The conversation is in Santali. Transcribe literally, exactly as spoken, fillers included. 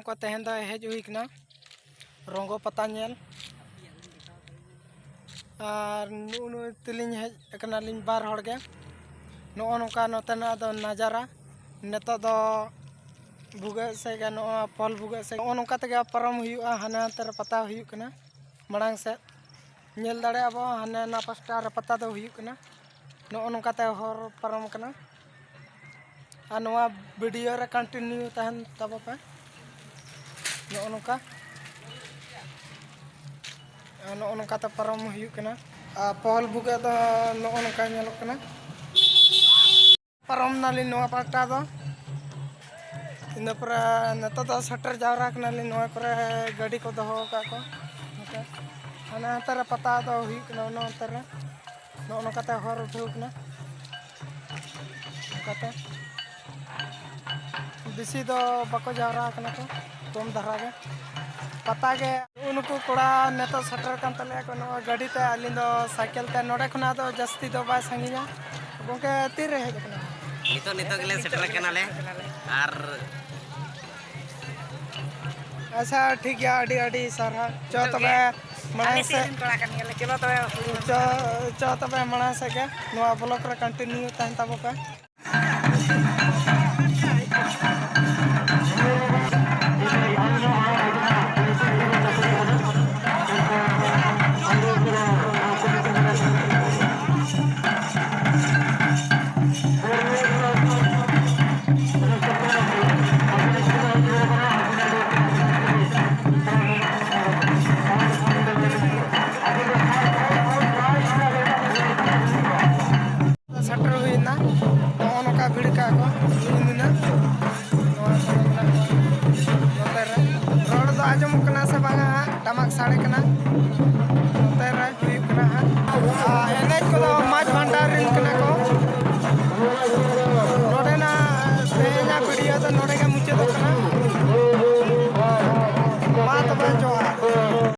ᱠᱚ ᱛᱮᱦᱮᱧ ᱫᱚ ᱦᱮᱡ ᱦᱩᱭ ᱠᱟᱱᱟ ᱨᱚᱝᱜᱚ ᱯᱟᱛᱟ ᱧᱮᱞ᱾ ᱟᱨ ᱱᱩᱜᱼᱩ ᱱᱩᱭ ᱛᱮᱞᱤᱧ ᱦᱮᱡ ᱟᱠᱟᱱᱟᱞᱤᱧ ᱵᱟᱨ ᱦᱚᱲ ᱜᱮ᱾ ᱱᱚᱜᱼᱚ ᱱᱚᱝᱠᱟ ᱱᱚᱛᱮᱱᱟᱜ ᱫᱚ ᱱᱟᱡᱟᱨᱟ᱾ ᱱᱤᱛᱚᱜ ᱫᱚ ᱵᱷᱩᱜᱟᱹᱜ ᱥᱮᱫ ᱜᱮ, ᱱᱚᱜᱼᱚ ᱯᱚᱞ ᱵᱷᱩᱜᱟᱹᱜ ᱥᱮᱫ, ᱱᱚᱜᱼᱚ ᱱᱚᱝᱠᱟ ᱛᱮᱜᱮ ᱯᱟᱨᱚᱢ ᱦᱩᱭᱩᱜᱼᱟ᱾ ᱦᱟᱱᱮ ᱦᱟᱱᱛᱮ ᱨᱮ ᱯᱟᱛᱟ ᱦᱩᱭᱩᱜ ᱠᱟᱱᱟ ᱢᱟᱲᱟᱝ ᱥᱮᱫ᱾ ᱧᱮᱞ ᱫᱟᱲᱮᱭᱟᱜᱼᱟ ᱵᱚ, ᱦᱟᱱᱮ ᱚᱱᱟ ᱯᱟᱥᱴᱟ ᱨᱮ ᱯᱟᱛᱟ ᱫᱚ ᱦᱩᱭᱩᱜ ᱠᱟᱱᱟ᱾ ᱱᱚᱜᱼᱚ ᱱᱚᱝᱠᱟ ᱛᱮ ᱦᱚᱨ ᱯᱟᱨᱚᱢ ᱠᱟᱱᱟ᱾ ᱟᱨ ᱱᱚᱣᱟ ᱵᱷᱤᱰᱤᱭᱳ ᱨᱮ ᱠᱚᱱᱴᱤᱱᱤᱭᱩ ᱛᱟᱦᱮᱱ ᱛᱟᱵᱚ ᱯᱮ᱾ ᱱᱚᱜᱼᱚ ᱱᱚᱝᱠᱟ, ᱟᱨ ᱱᱚᱜᱼᱚ ᱱᱚᱝᱠᱟ ᱛᱮ ᱯᱟᱨᱚᱢ ᱦᱩᱭᱩᱜ ᱠᱟᱱᱟ᱾ ᱟᱨ ᱯᱚᱦᱚᱞ ᱵᱷᱩᱜᱟᱹᱜ ᱫᱚ ᱱᱚᱜᱼᱚ ᱱᱚᱝᱠᱟ ᱧᱮᱞᱚᱜ ᱠᱟᱱᱟ᱾ ᱯᱟᱨᱚᱢ ᱱᱟᱞᱤᱧ ᱱᱚᱣᱟ ᱯᱟᱦᱴᱟ ᱫᱚ᱾ ᱤᱱᱟᱹ ᱯᱚᱨᱮ ᱱᱤᱛᱚᱜ ᱫᱚ ᱥᱮᱴᱮᱨ ᱡᱟᱣᱨᱟ ᱠᱟᱱᱟᱞᱤᱧ ᱱᱚᱣᱟ ᱠᱚᱨᱮ ᱜᱟᱹᱰᱤ ᱠᱚ ᱫᱚᱦᱚ ᱟᱠᱟᱫ ᱠᱚ᱾ ᱱᱚᱛᱮ ᱦᱟᱱᱮ ᱦᱟᱱᱛᱮ ᱨᱮ ᱯᱟᱛᱟ ᱫᱚ ᱦᱩᱭᱩᱜ ᱠᱟᱱᱟ, ᱚᱱᱮ ᱚᱱᱛᱮ ᱨᱮ᱾ ᱱᱚᱜᱼᱚ ᱱᱚᱝᱠᱟᱛᱮ ᱦᱚᱨ ᱩᱴᱷᱟᱹᱣ ᱠᱟᱱᱟ᱾ ᱱᱚᱝᱠᱟᱛᱮ ᱵᱮᱥᱤ ᱫᱚ ᱵᱟᱠᱚ ᱡᱟᱣᱨᱟ ᱟᱠᱟᱱᱟ ᱠᱚ, ᱠᱚᱢ ᱫᱷᱟᱨᱟ ᱜᱮ᱾ ᱯᱟᱛᱟ ᱜᱮ᱾ ᱱᱩᱜᱼᱩ ᱱᱩᱠᱩ ᱠᱚᱲᱟ ᱱᱤᱛᱚᱜ ᱥᱮᱴᱮᱨ ᱟᱠᱟᱱ ᱛᱟᱞᱮᱭᱟ ᱠᱚ ᱱᱚᱣᱟ ᱜᱟᱹᱰᱤ ᱛᱮ, ᱟᱹᱞᱤᱧ ᱫᱚ ᱥᱟᱭᱠᱮᱞ ᱛᱮ᱾ ᱱᱚᱰᱮ ᱠᱷᱚᱱᱟᱜ ᱫᱚ ᱡᱟᱹᱥᱛᱤ ᱫᱚ ᱵᱟᱭ ᱥᱟᱺᱜᱤᱧᱟ᱾ ᱜᱚᱢᱠᱮ, ᱛᱤᱨᱮ ᱦᱮᱡ ᱟᱠᱟᱱᱟ? ᱱᱤᱛᱚᱜ, ᱱᱤᱛᱚᱜ ᱜᱮᱞᱮ ᱥᱮᱴᱮᱨ ᱟᱠᱟᱱᱟᱞᱮ᱾ ᱟᱨ ᱟᱪᱪᱷᱟ, ᱴᱷᱤᱠ ᱜᱮᱭᱟ, ᱟᱹᱰᱤ ᱟᱹᱰᱤ ᱥᱟᱨᱦᱟᱣ᱾ ᱪᱚ ᱛᱚᱵᱮ ᱢᱟᱲᱟᱝ ᱟᱞᱮ ᱥᱮᱫ ᱥᱮᱫ ᱨᱮᱱ ᱠᱚᱲᱟ ᱠᱟᱱ ᱜᱮᱭᱟᱞᱮ᱾ ᱪᱚᱞᱚ ᱛᱚᱵᱮ᱾ ᱪᱚ, ᱪᱚ ᱛᱚᱵᱮ ᱢᱟᱲᱟᱝ ᱥᱮᱫ ᱜᱮ ᱱᱚᱣᱟ ᱵᱞᱚᱜ ᱨᱮ ᱠᱚᱱᱴᱤᱱᱤᱭᱩ ᱛᱟᱦᱮᱱ ᱛᱟᱵᱚ ᱯᱮ᱾ ᱥᱮᱴᱮᱨ ᱦᱩᱭᱱᱟ᱾ ᱱᱚᱜᱼᱚ ᱱᱚᱝᱠᱟ ᱵᱷᱤᱲ ᱠᱟᱜ ᱠᱚ ᱧᱩᱦᱩᱢ ᱮᱱᱟ᱾ ᱱᱚᱣᱟ ᱠᱚᱨᱮ ᱢᱮᱱᱟᱜ ᱠᱚᱣᱟ᱾ ᱱᱚᱛᱮ ᱨᱮ ᱨᱚᱲ ᱫᱚ ᱟᱸᱡᱚᱢᱚᱜ ᱠᱟᱱᱟ ᱥᱮ ᱵᱟᱝᱟ ᱦᱟᱸᱜ? ᱴᱟᱢᱟᱠ ᱥᱟᱰᱮ ᱠᱟᱱᱟ᱾